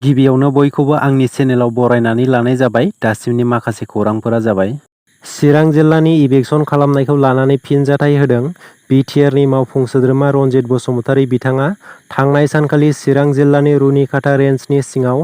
गिबियावनो बयखौबो आंनि चेनेलाव बरायनानै लानाय जाबाय। दासिमनि माखासे खौरांफोरा जाबाय। चिरां जिल्लानि इभिकसन खालामनायखौ लानानै फिनजाथाय होदों बिटिआरनि मावफुं सोद्रोमा रनजित बसुमतारी बिथाङा थांनाय सानखालि चिरां जिल्लानि रुनिखाता रेन्जनि सिङाव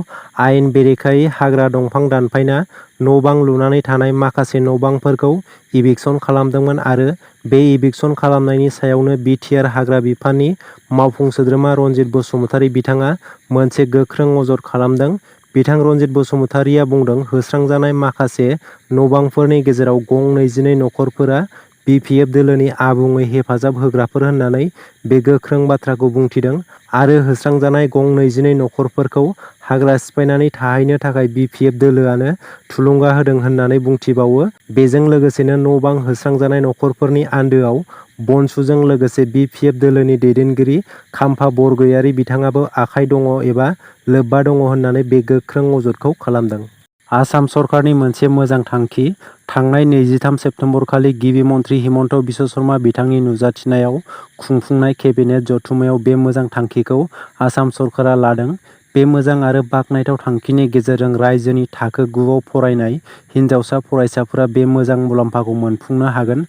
आयेन बेरेखायै हाग्रा दंफां दानफायना न'-बां लुनानै थानाय माखासे न'-बांफोरखौ इभिकसन खालामदोंमोन आरो बे इभिकसन खालामनायनि सायावनो बिटिआर हाग्रा बिफाननि मावफुं सोद्रोमा रनजित बसुमतारी बिथाङा मोनसे गोख्रों अजद खालामदों। बिथां रनजित बसुमतारीया बुंदों, होस्रांजानाय माखासे न'-बांफोरनि गेजेराव गं 22 नखरफोरा बिपिएफ दोलोनि आबुङै हेफाजाब होग्राफोर होननानै बे गोख्रों बाथ्राखौ बुंथिदों आरो होस्रांजानाय गं 22 नखरफोरखौ हाग्रा सिफायनानै थाहैनो थाखाय बिपिएफ दोलोआनो थुलुंगा होदों होननानै बुंथिबावो। बेजों लोगोसेनो न'-बां होस्रांजानाय नखरफोरनि आन्दोआव बनसुजों लोगोसे बिपिएफ दोलोनि दैदेनगिरि खाम्फा बरगयारी बिथाङाबो आखाइ दङ एबा लोब्बा दङ होननानै बे गोख्रों अजदखौ खालामदों। आसाम सरकारनि मोनसे मोजां थांखि। थांनाय 23 सेप्तेम्बरखालि गिबि मन्थ्रि हिमन्त बिश्व शर्मा बिथांनि नुजाथिनायाव खुंफुंनाय केबिनेट जथुम्मायाव बे मोजां थांखिखौ आसाम सरकारा लादों। बे मोजां आरो बाखनायथाव थांखिनि गेजेरजों रायजोनि थाखो 9आव फरायनाय हिनजावसा फरायसाफोरा बे मोजां मुलाम्फाखौ मोनफुंनो हागोन।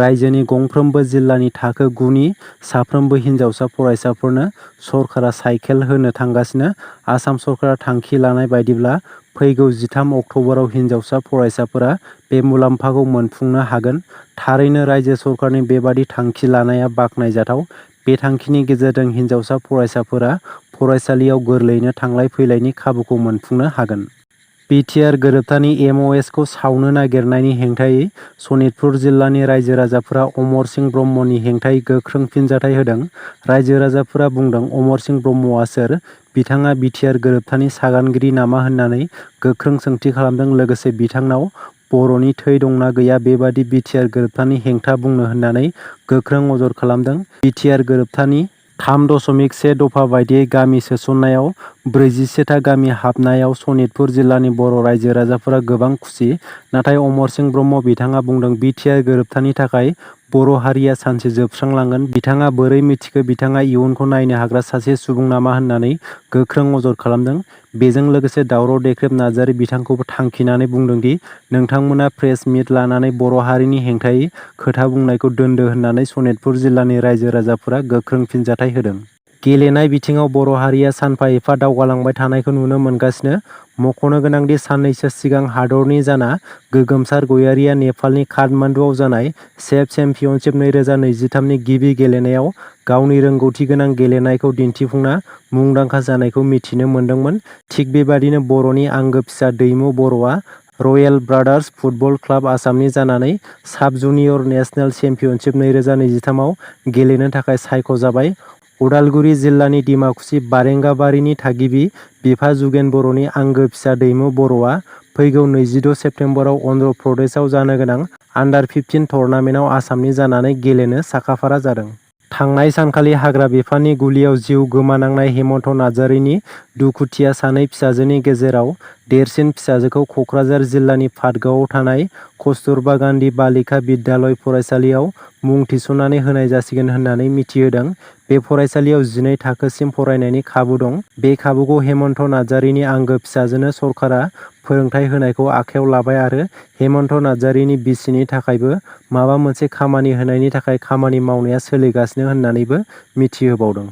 रायजोनि गंफ्रोमबो जिल्लानि थाखो 9नि साफ्रोमबो हिनजावसा फरायसाफोरनो सरकारा साइकेल होनो थांगासिनो। आसाम सरकारा थांखि लानाय बायदिब्ला फैगौ 13 अक्ट'बराव हिनजावसा फरायसाफोरा बे मुलाम्फाखौ मोनफुंनो हागोन। थारैनो रायजो सरकारनि बेबादि थांखि लानाया बाखनायजाथाव। बे थांखिनि गेजेरजों हिनजावसा फरायसाफोरा फरायसालियाव गोरलैयैनो थांलाय फैलायनि खाबुखौ मोनफुंनो हागोन। बिटिआर गोरोबथानि एमअएसखौ सावनो नागिरनायनि हेंथायै सनितपुर जिल्लानि रायजो राजाफोरा अमर सिंह ब्रह्मनि हेंथायै गोख्रों फिनजाथाय होदों। रायजो राजाफोरा बुंदों, अमर सिंह ब्रह्मआ सोर? बिथाङा बिटिआर गोरोबथानि सागानगिरि नामा होननानै गोख्रों सोंथि खालामदों। लोगोसे बिथांनाव बर'नि थै दंना गैया बेबादि बिटिआर गोरोबथानि हेंथा बुंनो होननानै गोख्रों अजद खालामदों। बिटिआर गोरोबथानि 3.1 दफा बायदियै गामि सोसननायाव 41था गामि हाबनायाव सनितपुर जिल्लानि बर' रायजो राजाफोरा गोबां खुसि। नाथाय अमर सिंह ब्रह्म बिथाङा बुंदों, बिटिआर गोरोबथानि थाखाय बर' हारिया सानसे जोबस्रांलांगोन। बिथाङा बोरै मिथिखो? बिथाङा इयुनखौ नायनो हाग्रा सासे सुबुं नामा होननानै गोख्रों अजद खालामदों। बेजों लोगोसे दावराव देख्रेब नार्जारि बिथांखौबो थांखिनानै बुंदोंदि नोंथांमोना प्रेस मिट लानानै बर' हारिनि हेंथायै खोथा बुंनायखौ दोनदो होननानै सनितपुर जिल्लानि रायजो राजाफोरा गोख्रों फिनजाथाय होदों। गेलेनाय बिथिङाव बर' हारिया सानफा एफा दावगालांबाय थानायखौ नुनो मोनगासिनो। मख'नो गोनांदि साननैसो सिगां हादरनि जाना गोगोमसार गयारिया नेपालनि काठमान्डुआव जानाय सेफ चेम्पियनशिप 2023नि गिबि गेलेनायाव गावनि रोंगौथि गोनां गेलेनायखौ दिन्थिफुंना मुंदांखा जानायखौ मिथिनो मोन्दोंमोन। थिग बेबादिनो बर'नि आंगो फिसा दैमु बर'आ रयेल ब्रादार्स फुटबल क्लाब आसामनि जानानै साब जुनियर नेशनेल चेम्पियनशिप 2023आव गेलेनो थाखाय सायख'जाबाय। उदालगुरि जिल्लानि डिमाकुसि बारेंगाबारिनि थागिबि बिफा जुगेन बर'नि आंगो फिसा दैमु बर'आ फैगौ 26 सेप्तेम्बराव अन्ध्र प्रदेशआव जानो गोनां आन्डार-15 टुर्नामेन्टआव आसामनि जानानै गेलेनो साखाफारा जादों। थांनाय सानखालि हाग्रा बिफाननि गुलियाव जिउ गोमानांनाय हेमन्त नार्जारिनि दुखुथिया सानै फिसाजोनि गेजेराव देरसिन फिसाजोखौ क'क्राझार जिल्लानि पातगावआव थानाय कस्तुरबा गान्धी बालिका बिद्यालय फरायसालियाव मुं थिसननानै होनाय जासिगोन होननानै मिथिहोदों। बे फरायसालियाव 12 थाखोसिम फरायनायनि खाबु दं। बे खाबुखौ हेमन्त नार्जारिनि आंगो फिसाजोनो सरकारा फोरोंथाय होनायखौ आखायाव लाबाय आरो हेमन्त नार्जारिनि बिसिनि थाखायबो माबा मोनसे खामानि होनायनि थाखाय खामानि मावनाया सोलिगासिनो होननानैबो मिथिहोबावदों।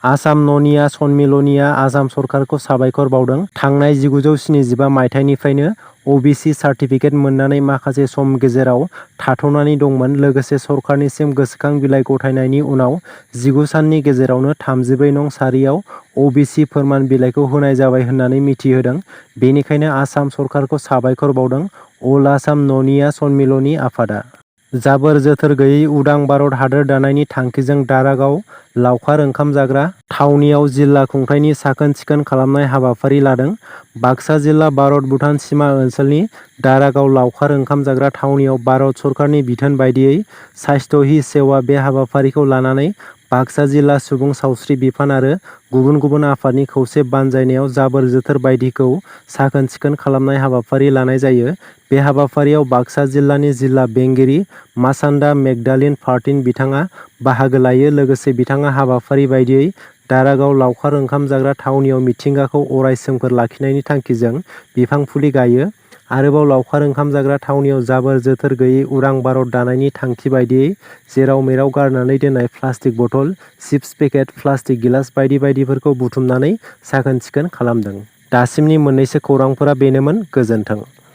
आसाम ननिया सनमिलनिआ आसाम सरकारखौ साबायखर बावदों। थांनाय 1975 मायथाइनिफ्रायनो अबिसि सार्टिफिकेट मोननानै माखासे सम गेजेराव थाथ'नानै दंमोन। लोगोसे सरकारनिसिम गोसोखां बिलाइ गथायनायनि उनाव 19 साननि गेजेरावनो 34 नं सारियाव अबिसि फोरमान बिलाइखौ होनाय जाबाय होननानै मिथिहोदों। बेनिखायनो आसाम सरकारखौ साबायखर बावदों अल आसाम ननिया सनमिलनि आफादा। जाबोर जोथोर गैयै उदां भारत हादोर दानायनि थांखिजों दारागाव लावखार ओंखाम जाग्रा थावनियाव जिल्ला खुंथायनि साखोन-सिखोन खालामनाय हाबाफारि लादों। बाक्सा जिल्ला भारत-भुटान सिमा ओनसोलनि दारागाव लावखार ओंखाम जाग्रा थावनियाव भारत सरकारनि बिथोन बायदियै साइस्थ हि सेवा बे हाबाफारिखौ लानानै बाक्सा जिल्ला सुबुं सावस्रि बिफान आरो गुबुन गुबुन आफादनि खौसे बानजायनायाव जाबोर जोथोर बायदिखौ साखोन-सिखोन खालामनाय हाबाफारि लानाय जायो। बे हाबाफारियाव बाक्सा जिल्लानि जिल्ला बेंगिरि मासान्दा मेगदालिन फार्टिन बिथाङा बाहागो लायो। लोगोसे बिथाङा हाबाफारि बायदियै दारागाव लावखार ओंखाम जाग्रा थावनियाव मिथिंगाखौ अराय सोमखोर लाखिनायनि थांखिजों बिफां फुलि गायो। आरोबाव लावखार ओंखाम जाग्रा थावनियाव जाबोर जोथोर गैयै उरां भारत दानायनि थांखि बायदियै जेराव मेराव गारनानै दोननाय प्लास्टिक बथल, चिप्स पेकेट, प्लास्टिक गिलास बायदि बायदिफोरखौ बुथुमनानै साखोन सिखोन खालामदों। दासिमनि मोननैसो खौरांफोरा बेनोमोन। गोजोन्थों।